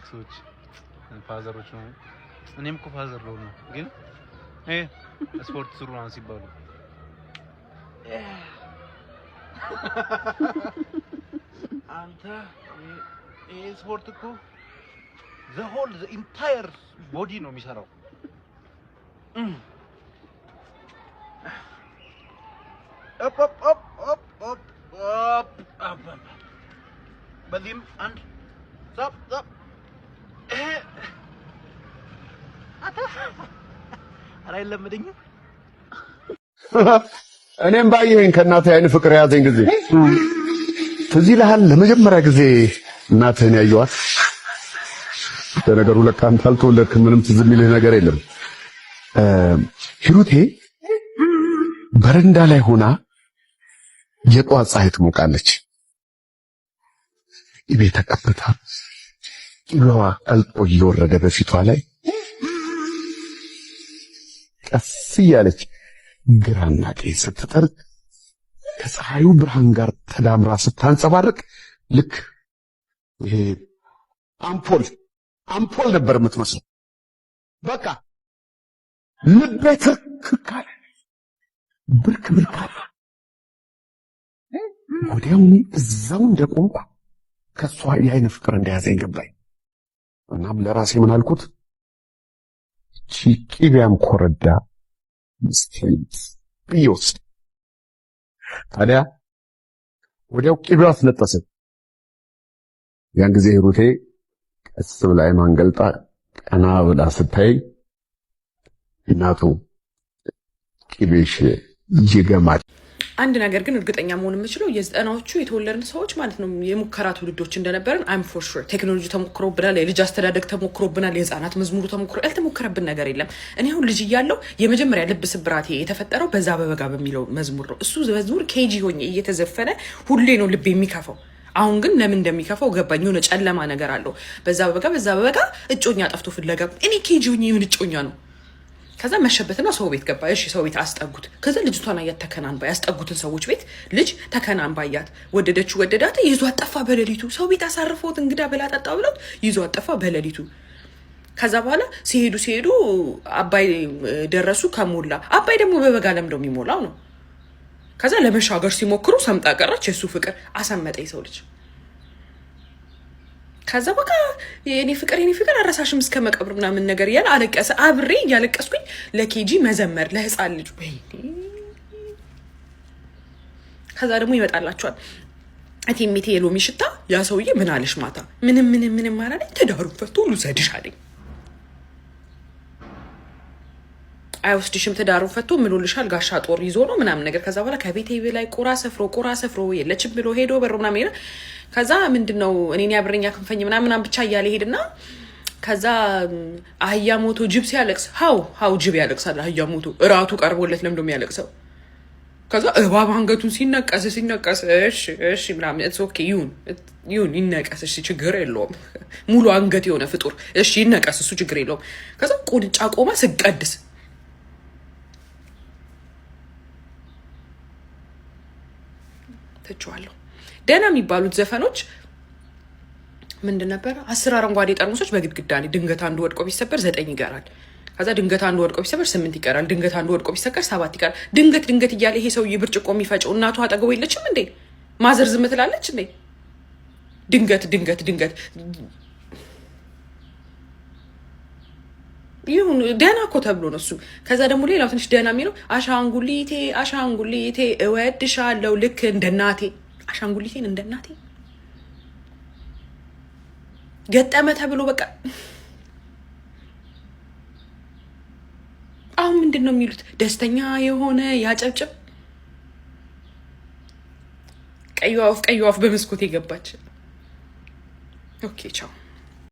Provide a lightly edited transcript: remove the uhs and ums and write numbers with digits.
ትልልቅ ሰዎች father ኦች ነው። እኔም እኮ father ልሆን ነው፣ ግን ስፖርት ስሩ ምናምን ሲባሉ አንተ ይሄ ስፖርት እኮ the whole the entire body ነው የሚሰራው። ኦፕ ኦፕ ኦፕ ኦፕ ኦፕ ኦፕ ኦፕ፣ በዚህም አንድ ዛፕ ዛፕ። አታ ኧረ አይለመደኝም። እኔም ባየኸኝ ከእናትህ አይን ፍቅር የያዘኝ ጊዜ ትዝ ይልሃል? ለመጀመሪያ ጊዜ እናትህን ያየኋት። ለነገሩ ለካ አንተ አልተወለድክም፣ ምንም ትዝ የሚልህ ነገር የለም። ሂሩቴ በረንዳ ላይ ሆና የጧት ፀሐይ ትሞቃለች። ቅቤ ተቀብታ ቅቤዋ ቀልጦ እየወረደ በፊቷ ላይ ቀስ እያለች ግራና ቀኝ ስትጠርግ ከፀሐዩ ብርሃን ጋር ተዳምራ ስታንጸባርቅ ልክ ይሄ አምፖል ነበር የምትመስለው። በቃ ልቤ ትርክክ አለ፣ ብርክ ብርክ አለ። ወዲያውኑ እዛው እንደቆምኩ ከእሷ የአይን ፍቅር እንደያዘኝ ገባኝ። እናም ለራሴ ምን አልኩት? እቺ ቅቤያም ኮረዳ ሚስቴ ብዬ ወሰንኩ። ታዲያ ወዲያው ቅቤው አስነጠሰ። ያን ጊዜ ሂሩቴ ቀስ ብላ ዓይኗን ገልጣ ቀና ብላ ስታይ እናቱ ቅቤሽ ይገማል። አንድ ነገር ግን እርግጠኛ መሆን የምችለው የ90ዎቹ የተወለድን ሰዎች ማለት ነው የሙከራ ትውልዶች እንደነበርን I'm for sure። ቴክኖሎጂ ተሞክሮብናል፣ የልጅ አስተዳደግ ተሞክሮብናል፣ የህፃናት መዝሙሩ ተሞክሮ ያልተሞከረብን ነገር የለም። እኔ አሁን ልጅ እያለሁ የመጀመሪያ ልብ ስብራቴ የተፈጠረው በዛ በበጋ በሚለው መዝሙር ነው። እሱ መዝሙር KG ሆኜ እየተዘፈነ ሁሌ ነው ልብ የሚከፋው። አሁን ግን ለምን እንደሚከፋው ገባኝ። የሆነ ጨለማ ነገር አለው። በዛ በበጋ በዛ በበጋ እጮኛ ጠፍቶ ፍለጋ እኔ KG ሆኜ የምን እጮኛ ነው? ከዛ መሸበትና ሰው ቤት ገባ። እሺ ሰው ቤት አስጠጉት። ከዛ ልጅቷን አያት ተከናንባ፣ ያስጠጉትን ሰዎች ቤት ልጅ ተከናንባ አያት። ወደደችው፣ ወደዳት። ይዟት ጠፋ በሌሊቱ። ሰው ቤት አሳርፎት እንግዳ ብላ ጠጣ ብሎት ይዟት ጠፋ በሌሊቱ። ከዛ በኋላ ሲሄዱ ሲሄዱ አባይ ደረሱ። ከሞላ አባይ ደግሞ በበጋ ለምደው የሚሞላው ነው። ከዛ ለመሻገር ሲሞክሩ ሰምጣ ቀረች። የእሱ ፍቅር አሰመጠ የሰው ልጅ። ከዛ በቃ የኔ ፍቅር የኔ ፍቅር አረሳሽም እስከ መቀብር ምናምን ነገር እያለ አለቀሰ። አብሬ እያለቀስኩኝ ለ KG መዘመር ለህፃን ልጅ ወይኔ። ከዛ ደግሞ ይመጣላቸዋል እቴሜቴ የሎሚ ሽታ። ያ ሰውዬ ምን አለሽ ማታ? ምንም ምንም ምንም አላለኝ። ትዳሩን ፈቶ ልውሰድሽ አለኝ። አይወስድሽም፣ ትዳሩን ፈቶ ምሎልሻል፣ ጋሻ ጦር ይዞ ነው ምናምን ነገር። ከዛ በኋላ ከቤቴ ላይ ቁራ ሰፍሮ ቁራ ሰፍሮ የለችም ብሎ ሄዶ በሮ ምናምን ሄደ። ከዛ ምንድን ነው እኔን ያብረኛ ክንፈኝ ምናምን ብቻ እያለ ሄድና ከዛ አህያ ሞቶ ጅብ ሲያለቅስ how ጅብ ያለቅሳል። አህያ ሞቶ እራቱ ቀርቦለት ለምዶ የሚያለቅሰው። ከዛ እባብ አንገቱን ሲነቀስ ሲነቀስ እሺ እሺ ምናምን it's okay ይሁን ይሁን ይነቀስ፣ እሺ ችግር የለውም። ሙሉ አንገት የሆነ ፍጡር እሺ ይነቀስ፣ እሱ ችግር የለውም። ከዛ ቁንጫ ቆማ ስቀድስ ትችዋለሁ። ደህና የሚባሉት ዘፈኖች ምንድን ነበረ? 10 አረንጓዴ ጠርሙሶች በግድግዳ ላይ ድንገት አንዱ ወድቆ ቢሰበር 9 ይቀራል። ከዛ ድንገት አንዱ ወድቆ ቢሰበር 8 ይቀራል። ድንገት አንዱ ወድቆ ቢሰበር 7 ይቀራል። ድንገት ድንገት እያለ ይሄ ሰውዬ ብርጭቆ የሚፈጨው እናቱ አጠገቡ የለችም እንዴ? ማዘር ዝም ትላለች እንዴ? ድንገት ድንገት ድንገት ይሁን ደህና እኮ ተብሎ ነው እሱ። ከዛ ደግሞ ሌላው ትንሽ ደህና የሚለው አሻንጉሊቴ አሻንጉሊቴ እወድሻለሁ ልክ እንደ እናቴ፣ አሻንጉሊቴን እንደ እናቴ ገጠመ ተብሎ በቃ አሁን ምንድን ነው የሚሉት? ደስተኛ የሆነ ያጨብጭብ። ቀይዋ ወፍ ቀይዋ ወፍ በመስኮት የገባች። Okay ቻው።